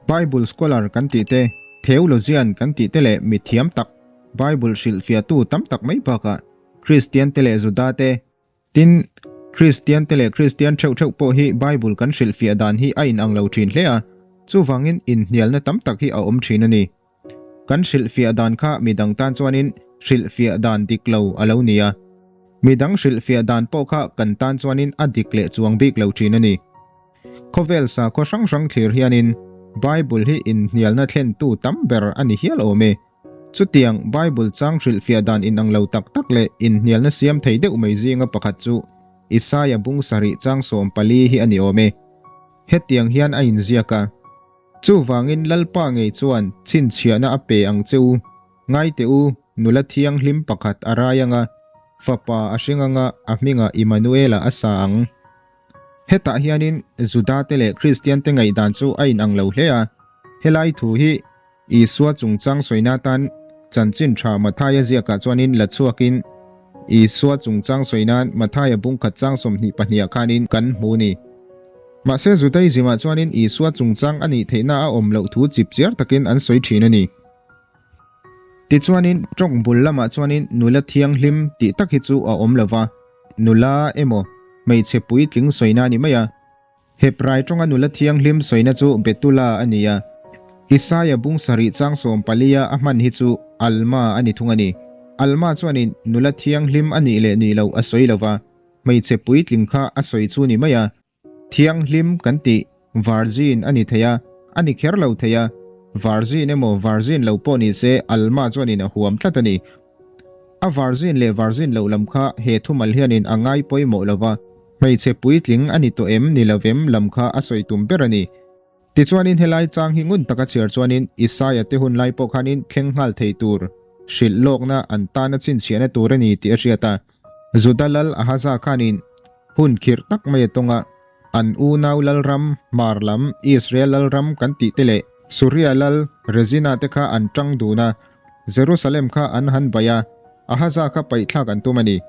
Bible scholar kan tih te, theologian kan tih te leh mi thiam tak, Bible hrilhfiahtu tam tak mai bakah Kristian te leh Juda te, Tin, Kristian te leh Kristian theuh theuh pawh hi Bible kan hrilhfiah dan hi a inang lo thin hle a, chuvangin inhnialna tam tak hi a awm thin a ni. Kan hrilhfiah dan kha midang tan chuanin hrilhfiah dan dik lo a lo ni a, midang hrilhfiah dan pawh kha kan tan chuanin a dik leh chuang bik lo thin a ni. Khawvel sakhaw hrang hrang thlir hianin Bible hi inhnialna thlentu tam ber a ni hial awm e. Chutiang Bible chang hrilhfiah dan inang lo tak tak leh inhnialna siam thei deuh mai zinga pakhat chu Isaia bung sarih chang 14 hi a ni awm e. Hetiang hian a inziak a. Chuvangin Lalpa ngei chuan chhinchhiahna a pe ang che u. Ngai teh u, nula thianghlim pakhat a rai anga, fapa a hring anga a hmingah Immanuela a sa ang. Hetah hianin Juda te leh Kristian te ngaihdan chu a inang lo hle a. Helai thu hi Isua chungchang sawina atan chanchin tha Mathaia ziakah chuanin la chhuakin Isua chungchang sawi nan Mathaia bungkhat chang 22 ah khanin kan hmu ni. Mahse Judaism ah chuanin Isua chungchang a nih theihna a awm loh thu chip chiar takin an sawi thin a ni. Tichuanin tawng bul lamah chuanin nula thianghlim tih tak hi chu a awm lova, nula emaw hmeichhe puitling sawina a ni mai a. Hebrai tawnga nula thianghlim sawina chu Betula a ni a, Isaia bung sarih chang 14 a a hman hi chu Alma a ni thung a ni. Alma chuanin nula thianghlim a nih leh nih loh a sawi lo va, hmeichhe puitling kha a sawi chu ni mai a. Thianghlim kan tih virgin a ni thei a, a ni kher lo thei a, virgin emaw virgin lo pawh ni se Alma chuanin a huam tlat a ni. A virgin leh virgin loh lam kha he thumal hianin a ngai pawimawh lo va, Hmeichhe puitling a ni tawh em ni lovem lam kha a sawi tum ber a ni. Tichuanin helai chang hi ngun taka chhiar chuanin Isaia te hun lai pawh khanin thleng nghal thei tur hrilh lawkna an tana chhinchhiahna tur a ni tih a hriat a. Juda lal Ahaza khanin hun khirh tak mai a tawng a, an unau lalram, hmar lam, Israel lalram kan tih te leh Suria lal Rezina te kha an tang dun a, Jerusalem kha an han baih a, Ahaza kha paihthlak an tum a ni.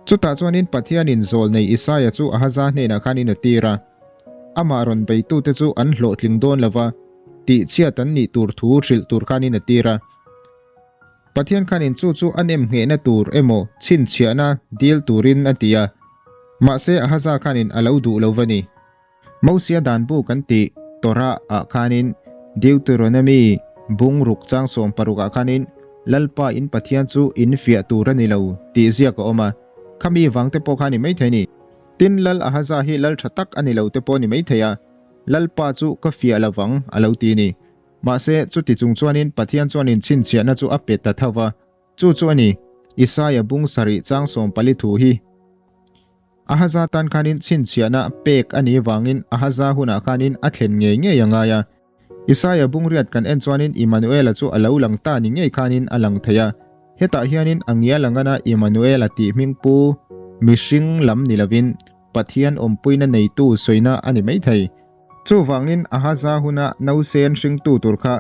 Chutah chuanin Pathianin zawl nei Isaia chu Ahaza hnenah khanin a tir a. Amah rawn beitute chu an hlawhtling dawn lo va, tihchhiat an nih tur thu hrilh tur khanin a tir a. Pathian khanin chu chu a nem nghehna tur emaw chhinchhiahna dil turin a ti a. Mahse Ahaza khanin a lo duh lo va ni. Mosia dan bu kan tih Torah ah khanin Deuteronomy bung ruk chang 16 ah khanin Lalpa in Pathian chu in fiah tur a ni lo tih ziak a awm a, khami vang te pawh kha a ni maithei a ni. Tin Lal Ahaza hi lal tha tak a ni lo te pawh a ni maithei a, Lalpa chu ka fiah lovang a lo ti a ni. Mahse chuti chung chuanin Pathian chuanin chhinchhiahna chu a pe ta tho va, chu chu a ni, Isaia bung sarih chang 14 thu hi. Ahaza tan khanin chhinchhiahna pek a nih vangin Ahaza hunah khanin a thlen ngei ngei a ngai a. Isaia bungriat kan en chuanin Immanuela chu a lo lang ta ni ngei khanin a lang thei a. Hetah hianin a ngial ang ana Immanuela tih hming pu mihring lam ni lovin Pathian awmpuina neitu sawina a ni mai thei. Chuvangin Ahaza huna nausen hringtu tur kha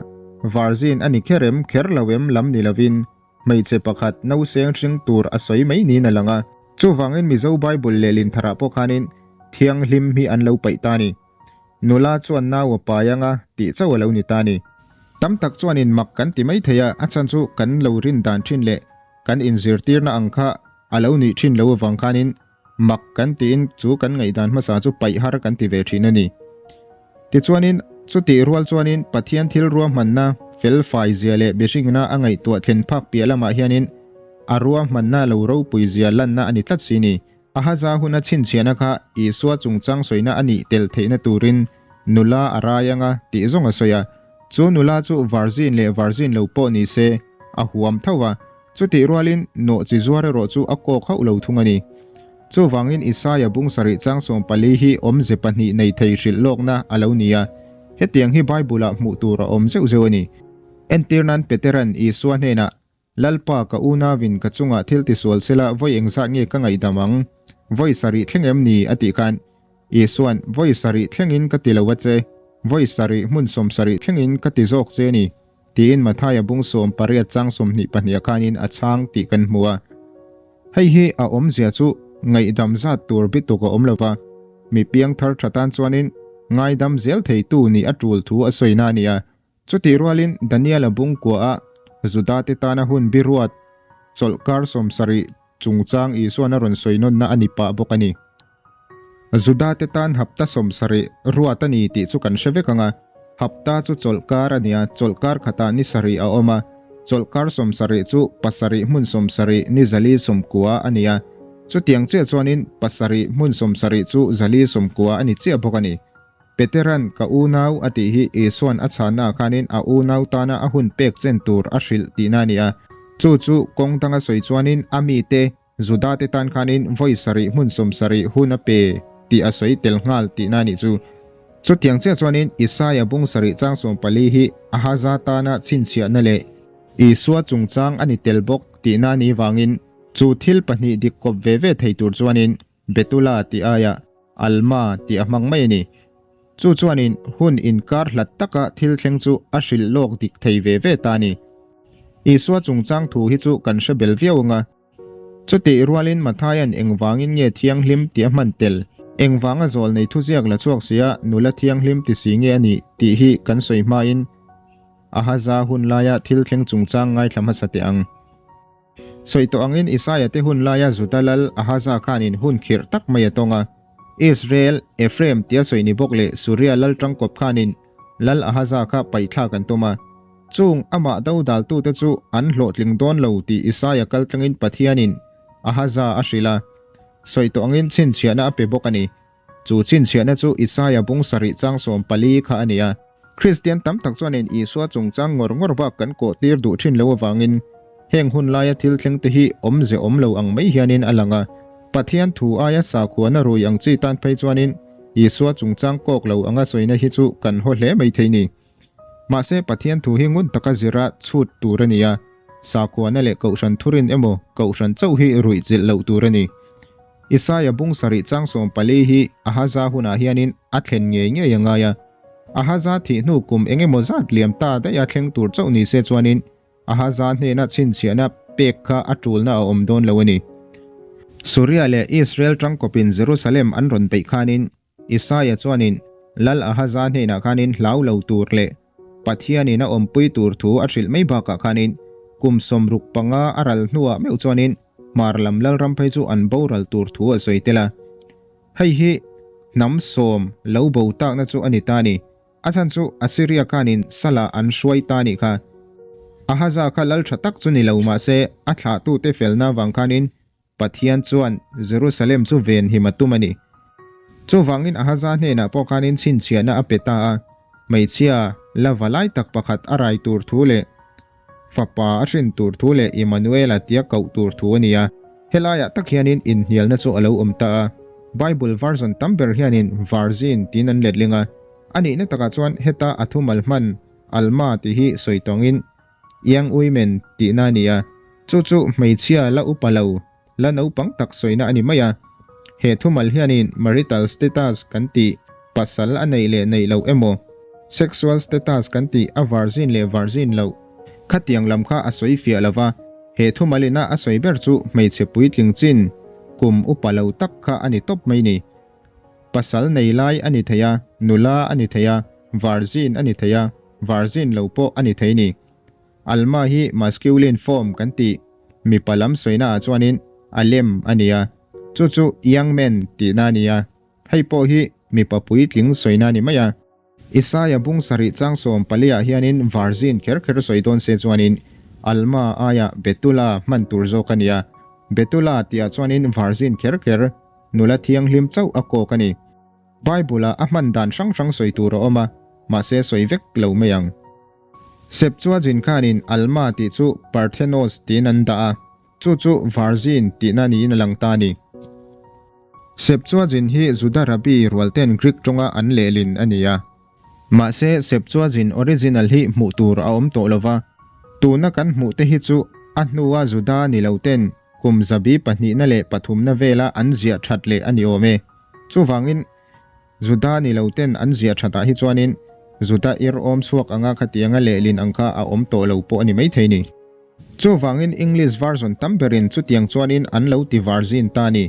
virgin a ni kher em kher lo em lam ni lovin Hmeichhe pakhat nauseng hring tur a sawi mai niin a lang a, chuvangin Mizo Bible lehlin tharah pawh khanin thianghlim hi an lo paih ta a ni. Nula chuan nau a pai anga tih chauh a lo ni ta a ni. Tam tak chuanin mak kan ti mai thei a, a chhan chu kan lo rin dan thin leh kan inzirtirna ang kha a lo nih thin lo avang khanin mak kan tiin chu kan ngaihdan hmasa chu paih har kan ti ve thin a ni. Tichuanin, chutih rual chuanin Pathian thil ruahmanna fel fai zia leh mihringna a ngaihtuah thlen phak piah lamah hianin a ruahmanna lo ropui zia lanna a ni tlat si ni. Ahaza huna chhinchhiahna kha Isua chungchang sawina a nih tel theihna turin nula a rai anga tih zawng a sawi a. Chu nula chu virgin leh virgin lo pawh ni se a huam tho a, Chutih rualin nawh chi zuar erawh chu a kawk hauh lo thung a ni. Chuvangin Isaia bung sarih chang 14 hi awmze pahnih nei thei hrilh lawkna a lo ni a. Hetiang hi Bible-ah hmuh tur a awm zeuh zeuh a ni. Entir nan Peteran Isua hnenah, Lalpa ka unauin ka chungah thil tisual sela vawi engzat nge ka ngaihdam ang? Vawi sarih thleng em ni? a tih khan Isuan, Vawi sarih thlengin ka ti lo a che, vawi sarih hmun 70 thlengin ka ti zawk che a ni. Tiin Mathaia bung 18 chang 22 khanin a chhang tih kan hmu a. Hei hi a awmzia chu ngaihdam zat tur bituk a awm lova, mi piang thar tha tan chuanin ngaidam zel theitu nih a tul thu a sawina a ni a. Chutih rualin Daniel-a bungkuaha Juda-te tana hun biruat chawlhkar 70 chungchang Isuan a rawn sawi nawnna a ni pah bawk a ni. Juda-te tan hapta 70 ruat a ni tih chu kan hre vek ang a, hapta chu chawlhkar a ni a, chawlhkar khatah ni sarih a awm a, chawlhkar 70 chu pasarih hmun 70 ni zali 90 a ni a, chutiang chiah chuanin pasarih hmun 70 chu zali 90 a ni chiah bawk a ni. Peteran ka unau a tih hi Isuan a chhannaah khanin a unau tana a hun pek chen tur a hrilh tihna a ni a. Chu chu kawng danga sawi chuanin a mite Judate tan khanin vawi sarih hmun 70 hun a pe tih a sawi tel nghal tihna a nih chu. Chutiang chiah chuanin Isaia bung sarih chang 14 hi Ahaza tana chhinchhiahna leh Isua chungchang a ni tel bawk tihna a nih vangin chu thil pahnih dik kawp ve ve thei tur chuanin Betula tih aiah Alma tih a hmang mai a ni. Chu chuanin hun inkar hlat taka thil thleng chu a hrilh lawk dik thei ve ve ta a ni. Isua chungchang thu hi chu kan hre bel viau ang a. Chutih rualin Mathaia'n engvangin nge thianghlim tih a hman tel? Engvanga zawl nei thuziak la chhuak sia nula thianghlim ti si nge a nih tih hi kan sawi hmain Ahaza hun laia thil thleng chungchang ngaithla hmasa teh ang. Sawi tawh angin Isaia te hun laia Juda lal Ahaza khanin hun khirh tak mai a tawng a. Israel, Ephraim tia sawi ni bawk leh Suria lal tangkawp khanin lal Ahaza kha paihthlak an tum a. Chung amah dodaltute chu an hlawhtling dawn lo tih Isaia kaltlangin Pathianin Ahaza a hrilh a. Sawi tawh angin chhinchhiahna a pe bawk a ni. Chu chhinchhiahna chu Isaia bung sarih chang 14 kha a ni a. Kristian tam tak chuanin Isua chungchang ngawr ngawr bak kan kawh tir duh thin lo avangin heng hun laia thil thleng te hi awmze awm lo ang mai hianin a lang a. Pathian thu aia sakhuana rui ang chi tan phei chuanin Isua chungchang kawk lo anga sawina hi chu kan haw hle mai thei ni. Mahse Pathian thu hi ngun taka zira chhut tur a ni a, sakhuana leh kohhran thurin emaw kohhran chauh hi ruih chilh loh tur a ni. Isaia bung sarih chang 14 hi Ahaza hunah hianin a thlen ngei ngei a ngai a. Ahaza thih hnu kum eng emaw zat liam ta daih a thleng tur chauh ni se chuanin Ahaza hnena chhinchhiahna pek kha a tulna a awm dawn lo a ni. Suria leh Israel tangkawpin Jerusalem an rawn beih khanin Isaia chuanin Lal Ahaza hnenah khanin hlau lo tur leh Pathianin a awmpui tur thu a hrilh mai bakah khanin kum 65 a ral hnuah meuh chuanin hmar lam lalram phei chu an boral tur thu a sawi tel a. Hei hi hnam sawm lo bo takna chu a ni ta a ni. A chhan chu Assyria khanin Salah an hruai ta nih kha. Ahaza kha lal tha tak chu ni lo mahse a thlahtute felna avang khanin Pathian chuan Jerusalem chu ven him a tum a ni. Chuvangin Ahaza hnenah pawh khanin chhinchhiahna a pe ta a, hmeichhia la va lai tak pakhat a rai tur thu leh fapa a hrin tur thu leh Immanuela tia koh tur thu a ni a. Helaiah tak hianin inhnialna chu a lo awm ta a, Bible version tam ber hianin virgin tiin an letling a, a nihna takah chuan heta a thumal hman Alma tih hi sawi tawngin Young women tihna a ni a, chu chu hmeichhia la upa lo, la naupang tak sawina a ni mai a. He thumal hianin marital status kan tih pasal a neih leh neih loh emaw, sexual status kan tih a virgin leh virgin loh khatiang lam kha a sawi fiah lo va, he thumal ina a sawi ber chu hmeichhe puitling chin kum upa lo tak kha a ni tawp mai ni. Pasal nei lai a ni thei a, nula a ni thei a, virgin a ni thei a, virgin lo pawh a ni thei ni. Alma hi masculine form kan tih mipa lam sawina ah chuanin a lem a ni a, chu chu young man tihna a ni a, hei pawh hi mipa puitling sawina a ni mai a. Isaia bung sarih chang 14 ah hianin virgin kher kher sawi dawn se chuanin Alma aiah Betula hman tur zawk a ni a, Betula tihah chuanin virgin kher kher nula thianghlim chauh a kawk a ni. Bible-ah a hman dan hrang hrang sawi tur a awm a, mahse sawi vek lo mai ang. Septuagint khanin Alma tih chu Parthenos tiin an dah a, chu chu virgin tihna niin a lang ta a ni. Septuagint hi Juda Rabbi rualten Greek tawnga an lehlin a ni a. Mahse Septuagint original hi hmuh tur a awm tawh lova, tuna kan hmuh te hi chu a hnua Juda ni lo ten kum zabi pahnihna leh pathumna vela an ziah that leh a ni awm e. Chuvangin Juda ni lo ten an ziah thatah hi chuanin Juda ir awm chhuak anga khatianga lehlin ang kha a awm tawh lo pawh a ni maithei ni. Chuvangin English version tam berin chutiang chuanin an lo ti virgin ta ni.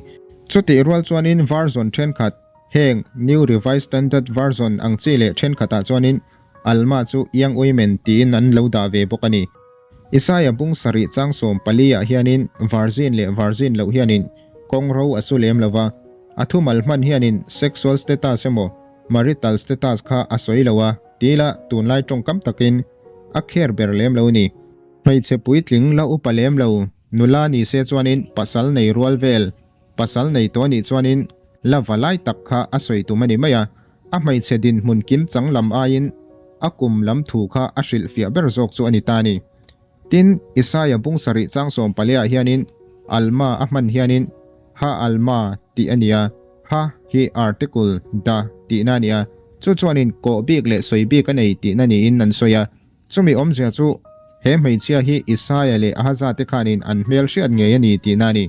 Chutih rual chuanin version thenkhat Heng New Revised Standard Version ang chi leh thenkhatah chuanin Alma chu Young Women tiin an lo dah ve bawk a ni. Isaia bung sarih chang 14 ah hianin virgin leh virgin loh hianin kawng ro a su lem lo va, a thumal hman hianin sexual status emaw marital status kha a sawi lo a, ti ila tunlai tawngkam takin a care ber lem lo ni. Hmeichhe puitling la upa lem lo, nula ni se chuanin pasal nei rual vel, pasal nei tawh anih chuanin la va lai tak kha a sawi tum a ni mai a, a hmeichhe dinhmun kim chang lam aiin a kum lam thu kha a hrilhfiah ber zawk chu a ni ta a ni. Tin, Isaia bung sarih chang 14 ah hianin Alma a hman hianin Ha Alma tih a ni a, Ha hi article, da, tihna a ni a, chu chuanin kawh bik leh sawi bik a nei tihna niin an sawi a. Chumi awmzia chu he hmeichhia hi Isaia leh Ahaza te khanin an hmel hriat ngei a ni tihna a ni.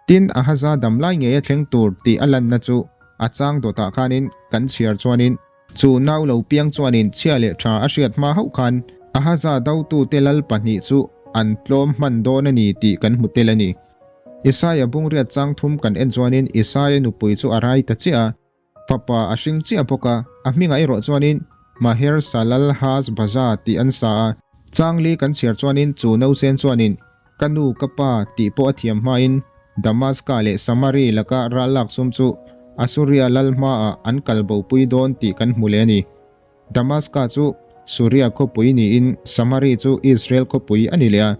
Tin, Ahaza dam lai ngei a thleng tur tih a lanna chu a chang dawtah khanin kan chhiar chuanin, chu nau lo piang chuanin chhia leh tha a hriat hma hauh khan Ahaza dotute lal pahnih chu an tlawm hman dawn a ni tih kan hmu tel a ni. Isaia bungriat chang thum kan en chuanin Isaia nupui chu a rai ta chiah a. Fapa a hring chiah bawk a, a hmingah erawh chuanin Maher Salal Haz Baza tih an sa a. Changli kan chhiar chuanin chu nausen chuanin Ka nu ka pa tih pawh a thiam hmain Damaska leh Samari laka ral lak sum chu Asuria lal hmaah an kal bopui dawn tih kan hmu leh a ni. Damaska chu Suria khawpui niin Samari chu Israel khawpui a ni leh a.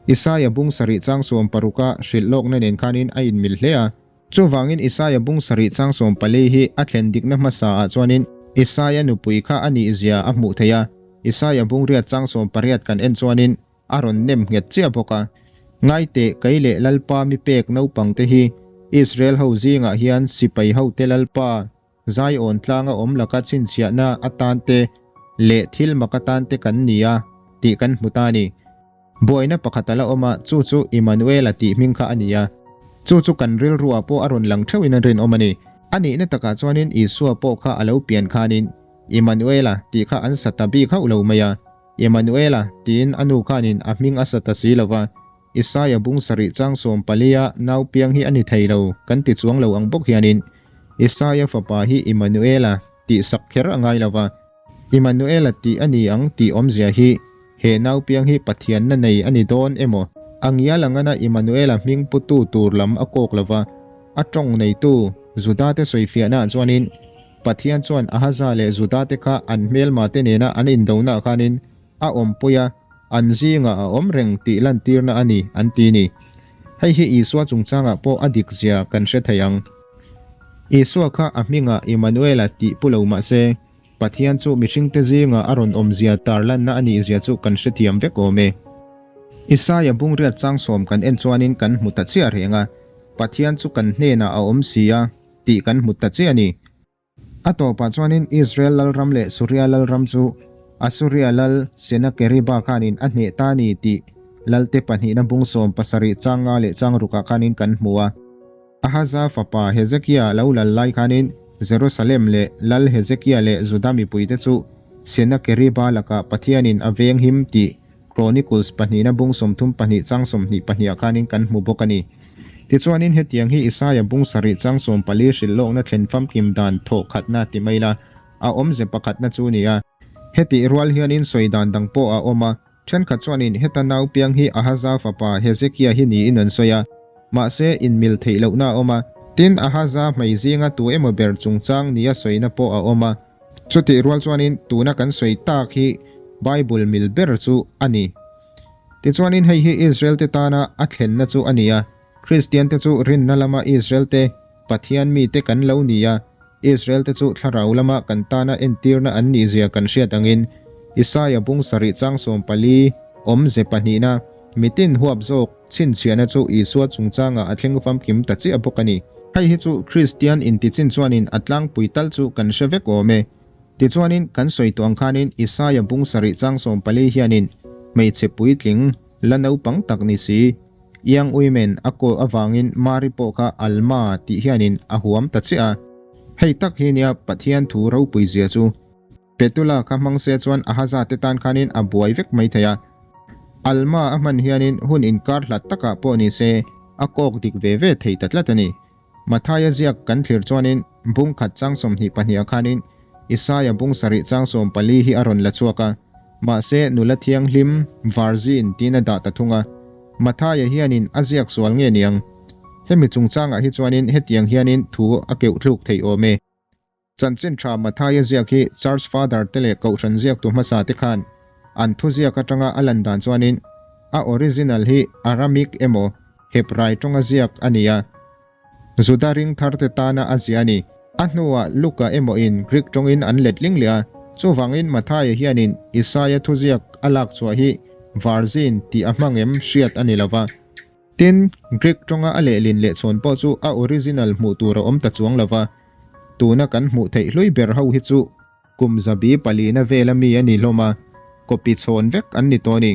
Isaia bung sarih chang 60 a hrilh lawkna nen khanin a inmil hle a. Chuvangin Isaia bung sarih chang 14 hi a thlen dikna hmasa ah chuanin Isaia nupui kha a nih zia a hmuh theih a, Isaia bung riat chang 18 kan en chuanin a rawn nem nghet chiah bawk a. Ngaiteh kei leh Lalpa mi pek naupang te hi Israel ho zingah hian sipai ho te Lalpa Zion tlanga awm laka chhinchhiahna atan te leh thil mak atan te kan ni a tih kan hmu ta a ni. Buaina pakhat a la awm a, chu chu Immanuela tih hming kha a ni a. Chu chu kan rilruah pawh a rawn lang theuhin a rinawm a ni. A nihna takah chuanin Isua pawh kha a lo pian khanin Immanuela tih kha an sa ta bik hauh lo mai a. Immanuela tiin a nu khanin a hming a sa ta si lo va. Isaia bung sarih chang 14 a nau piang hi a ni thei lo kan ti chuang lo ang bawk hianin Isaia fapa hi Immanuela tih sak kher a ngai lo va, Immanuela tih a ni ang tih awmzia hi he nau piang hi Pathianna nei a ni dawn emaw? A ngial angana Immanuela hming putu tur lam a kawk lo va, a tawng neitu Juda te sawifiahnaah chuanin Pathian chuan Ahaza leh Juda te kha an hmelma te nena an indonaah khanin a awmpui a, an zingah a awm reng tih lantirna a ni, an ti ni. Hei hi Isua chungchangah pawh a dik zia kan hre thei ang. Isua kha a hmingah Immanuela tih pu lo mah se, Pathian chu mihringte zingah a rawn awmzia tarlanna a nih zia chu kan hrethiam vek awm e. Isaia bungriat chang 10 kan en chuanin kan hmu ta chiah reng a, Pathian chu kan hnenah a awm si a tih kan hmu ta chiah a ni. A tawpah chuanin Israel lalram leh Suria lalram chu Asuria lal Senakeriba khanin a hneh ta a ni tih Lalte pahnihna bung 17 chang nga leh chang rukah khanin kan hmu a. Ahaza fapa Hezekia lo lal lai khanin Jerusalem leh Lal Hezekia leh Juda mipuite chu Senakeriba lakah Pathianin a veng him tih Chronicles pahnihna bung 32 chang 22 ah khanin kan hmu bawk a ni. Tichuanin hetiang hi Isaia bung sarih chang 14 hrilh lawkna thlen famkim dan thawh khatna ti mai la, a awmze pakhatna chu ni a. Hetih rual hianin sawi dan dang pawh a awm a, thenkhat chuanin heta nau piang hi Ahaza fapa Hezekia hi niin an sawi a, mahse inmil theih lohna a awm a. Tin, Ahaza hmei zinga tu emaw ber chungchang nia sawina pawh a awm a. Chutih rual chuanin tuna kan sawi tak hi Bible mil ber chu a ni. Tichuanin hei hi Israel te tana a thlenna chu a ni a, Kristian te chu rinna lama Israel te Pathian mite kan lo ni a, Israel te chu thlarau lama kan tana entirna an nih zia kan hriat angin Isaia bung sarih chang 14 awmze pahnihna mitin huap zawk chhinchhiahna chu Isua chungchangah a thleng famkim ta chiah bawk a ni. Hei hi chu Kristian intichin chuanin a tlangpui tal chu kan hre vek awm e. Tichuanin kan sawi tawh ang khanin Isaia bung sarih chang 14 hianin hmeichhe puitling la naupang tak ni si, Young women a kaw avangin Mari pawh kha Alma tih hianin a huam ta chiah a. Hei tak hi nia Pathian thu ropui zia chu. Petula kha hmang se chuan Ahaza te tan khanin a buai vek mai thei a. Alma a hman hianin hun inkar hlat takah pawh ni se a kawk dik ve ve thei ta tlat a ni. Mathaia ziak kan thlir chuanin bung khat chang 22 ah khanin Isaia bung sarih chang 14 hi a rawn la chhuak a, mahse nula thianghlim, virgin, tiin a dah ta thung a. Mathaia hianin a ziak sual nge niang? Hemi chungchangah hi chuanin hetiang hianin thu a keuh thluk theih awm e. Chanchin tha Mathaia ziak hi Church Father te leh Kohhran ziaktu hmasa te khan an thuziak atanga a lan dan chuanin a original hi Aramaic emaw Hebrai tawnga ziak a ni a, Juda ring thar te tana a ziah a ni. A hnuah Luka emaw in Greek tawngin an letling leh a, chuvangin Mathaia hianin Isaia thuziak a lak chhuah hi Virgin tih a hmang em hriat a ni lova. Tin, Greek tawnga a lehlin leh chhawn pawh chu a original hmuh tur a awm ta chuang lo va, tuna kan hmuh theih hlui ber ho hi chu kum zabi palina vela mi a ni hlawm a, copy chhawn vek an ni tawh a ni.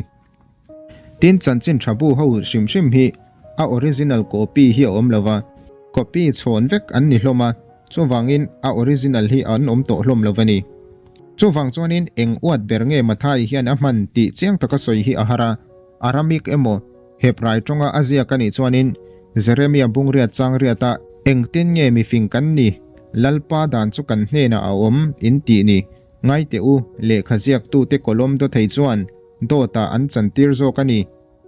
Tin, chanchin tha bu ho hrim hrim hi a original copy hi a awm lo va, copy chhawn vek an ni hlawm a, chuvangin a original hi an awm tawh hlawm lo va ni. Chuvang chuanin eng uat ber nge Mathai hian a hman tih chiang taka sawi hi a har a, Aramaic emaw Hebrai tawnga a ziak a nih chuanin Jeremia bungriat changriata engtin nge mifing kan ni, Lalpa dan chu kan hnenah a awm in tih ni. Ngai teh u, lehkha ziaktute kawlawm daw thei chuan dawtah an chantir zawk a ni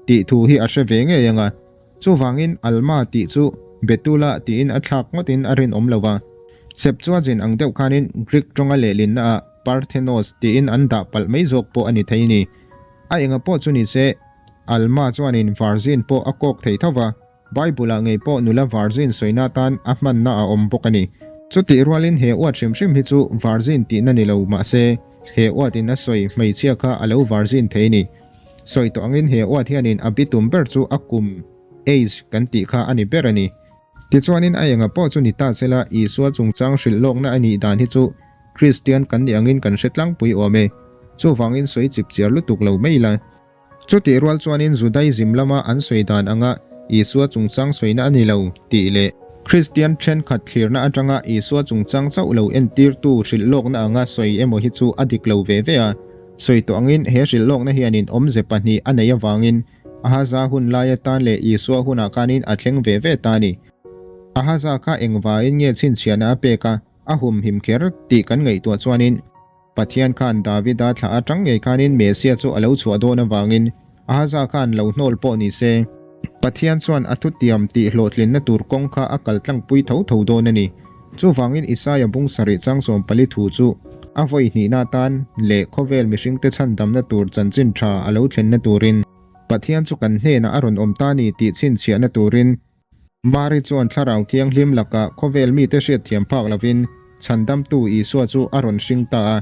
tih thu hi a hre ve ngei ang a. Chuvangin Alma tih chu Betula tiin a thlak ngawtin a rinawm lo va. Septuagint ang deuh khanin Greek tawnga lehlinnaah Parthenos tiin an dah palh mai zawk pawh a ni thei ni. A enga pawh chu ni se, Alma chuanin virgin pawh a kawk thei tho va, Bible-ah ngei pawh nula virgin sawina atan a hmanna a awm bawk a ni. Chutih rualin he uat hrim hrim hi chu virgin tihna ni lo mahse, he uatin a sawi hmeichhia kha a lo virgin thei a ni. Sawi tawh angin he uat hianin a bitum ber chu a kum, age, kan tih kha a ni ber a ni. Tichuanin a enga pawh chu ni ta sela Isua chungchang hrilh lawkna a nih dan hi chu Kristian kan nih angin kan hre tlangpui awm e. Chuvangin sawi chip chiar lutuk lo mai ila. Chutih rual chuanin Judaism lama an sawi dan anga Isua chungchang sawina a ni lo tih leh Kristian thenkhat thlirna atanga Isua chungchang chauh lo entirtu hrilh lawkna anga sawi emaw hi chu a dik lo ve ve a. Sawi tawh angin he hrilh lawkna hianin awmze pahnih a neih avangin Ahaza hun lai atan leh Isua hunah khanin a thleng ve ve ta a ni. Ahaza kha engvain nge chhinchhiahna a pek a, a humhim kher tih kan ngaihtuah chuanin Pathian khan Davida thlah atang ngei khanin Messia chu a lo chhuah dawn avangin Ahaza khan lo hnawl pawh ni se, Pathian chuan a thutiam tih hlawhtlinna tur kawng kha a kal tlangpui tho tho dawn a ni. Chuvangin Isaia bung sarih chang 14 thu chu a vawi hnihna atan leh khawvel mihringte chhandamna tur chanchin tha a lo thlenna turin Pathian chu kan hnenah a rawn awm ta ni tih chhinchhiahna turin Mari chuan Thlarau Thianghlim lakah khawvel mite hriatthiam phak lovin Chhandamtu Isua chu a rawn hring ta a,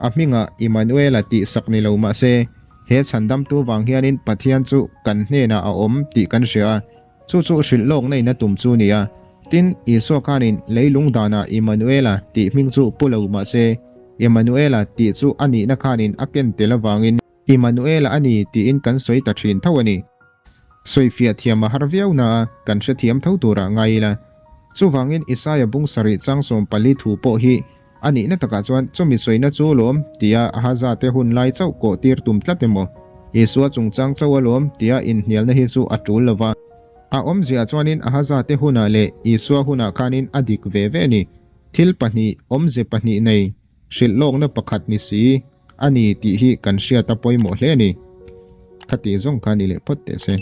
a hmingah Immanuela tih sak ni lo mah se, he Chhandamtu vang hianin Pathian chu kan hnenah a awm tih kan hria a, chu chu hrilh lawkna in a tum chu ni a. Tin, Isua khanin leilung danah Immanuela tih hming chu pu lo mah se, Immanuela tih chu a nihna khanin a ken tel avangin, Immanuela a ni tiin kan sawi ta thin tho a ni. Sawifiah thiam a har viau na a, kan hrethiam tho turah ngai ila. Chuvangin Isaia bung sarih chang 14 thu pawh hi a nihna takah chuan chumi sawina chu lawm tia Ahaza te hun lai chauh kawh tir tum tlat emaw, Isua chungchang chauh a lawm tia inhnialna hi chu a tul lova. A awmzia chuanin Ahaza te hunah leh Isua hunah khanin a dik ve ve a ni. Thil pahnih, awmze pahnih nei. Hrilh lawkna pakhat ni si a ni tih hi kan hriat a pawimawh hle a ni. Khati zawng kha ni leh phawt teh se.